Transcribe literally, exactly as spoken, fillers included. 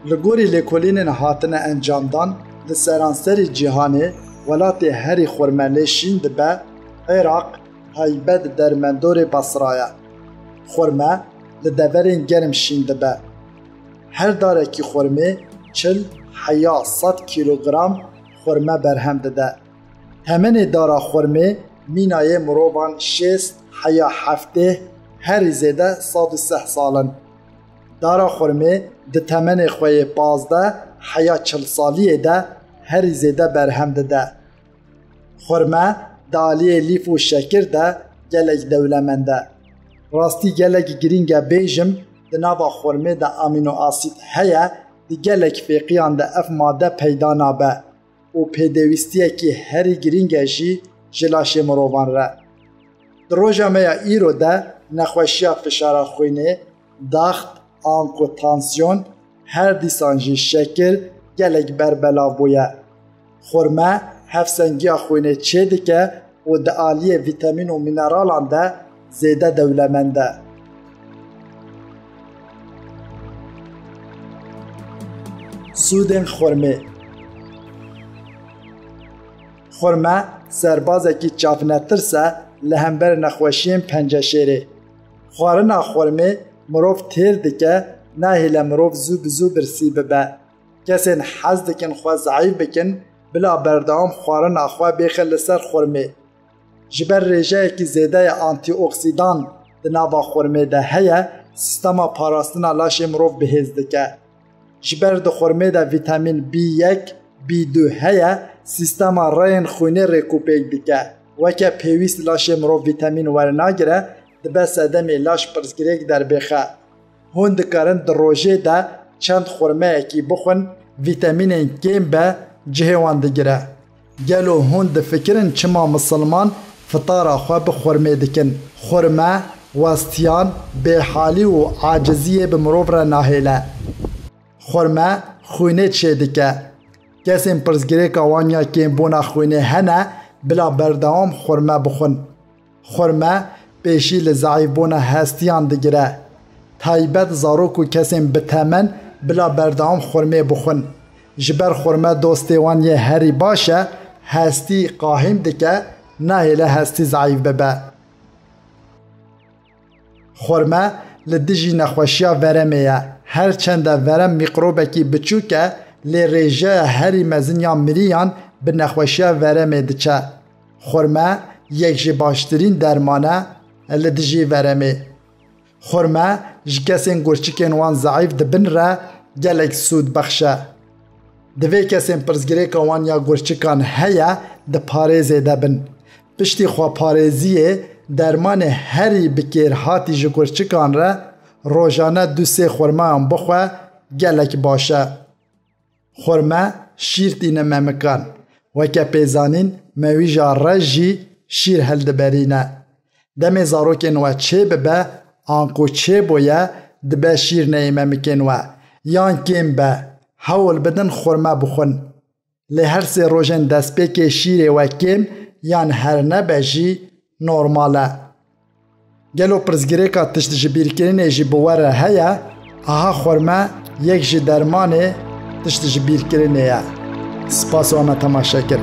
Li gorî lêkolînên hatine encamdan, li seranserî cîhanê welatê herî xurme lê şîn dibe Iraq, taybet dermendorê Basra ye. Xurme li deverên germ şîn dibe. Her darekî xurmê çil heya sed kîlogram xurme berhem dide. Temenê dara xurmê mîna yê mirovan şêst heya heftê, herî zêde sed û sih sal in. Dara xurmê di temenê xwe yê pazdeh heya çil saliyê de herî zêde berhem dide. Xurme di aliyê lîf û şekir de gelek dewlemend e. Rastî gelek girîng e bêjim, di nava xurmê de amînoasîd heye, di gelek fêqiyan de ev made peyda nabe û pêdewîstiyekî herî girîng e jî ji laşê mirovan re. Di roja me ya îro de nexweşiya fişara xwînê, daxt, anku tansiyon, her dîsan jî şekir gelek ber belav bûye. Xurme hevsengiya xwînê çêdike û di aliyê vîtemîn û mîneralan de zêde dewlemend e. Sûdên xurmê. Xurme serbazekî çavnetirs e li hember nexweşiyên penceşêrê. Xwarina xurmê mirov têr dike, nahêle mirov zû bi zû birsî bibe. Kesên hez dikin xwe zeîf bikin, bila berdewam xwarina xwe bêxe li ser xurmê. Ji ber rêjeyekî zêde ya antîoksîdan di nava xurmê de heye, sîstema parastina laşê mirov bihêz dike. Ji ber di xurmê de vîtemîn B yek, B du heye, sîstema reyên xwînê rêkûpêk dike. Weke pêwîst laşê mirov vîtemîn wernagire, dibe sedemê laş pirsgirêk derbêxe. Hûn dikarin di rojê de çend xurmeyekî bixwin, vîtemînên kêm be cihê wan digire. Gelo hûn difikirin çima misilman fitara xwe bi xurmê dikin? Xurme westiyan, bêhalî û aciziyê bi mirov re nahêle. Xurme xwînê çêdike. Kesên pirsgirêka wan ya kêmbûna xwînê hene, bila berdewam xurme bixwin. Xurme pêşî li zeîfbûna hestiyan digire. Taybet zarok û kesên bi temen bila berdewam xurmê bixwin. Ji ber xurme dostê wan yê herî baş e, hestî qahîm dike, nahêle hestî zeîf bibe. Xurme li dijî nexweşiya veremê ye. Her çende verem mîkrobekî biçûk e, lê rêjeya herî mezin ya miriyan bi nexweşiya veremê diçe. Xurme yek ji baştirîn derman e li dijî veremê. Xurme ji kesên gurçikên wan zeîf di bin re gelek sûd bexş e. Divê kesên pirsgirêka wan ya gurçikan heye di parêzê de bin. Piştî xweparêziyê dermanê herî bi kêrhatî ji gurçikan re rojane du sê xurmayan bixwe gelek baş e. Xurme şîr tîne memikan. Weke pê zanîn mewîja reş jî şîr hildiberîne. Demê zarokên we çê bibe, anku çê bûye, dibe şîr neyê memikên we. Yan kêm be, hewl bidin xurme bixwin. Lê her sê rojên destpêkê şîrê we kêm yan her nebe jî normal e. Gelo pirsgirêka tiştjibîrkirinê jî bi we re heye? Aha xurme yek ji dermanê tiştjibîrkirinê ye. Spas we me temaşe kir.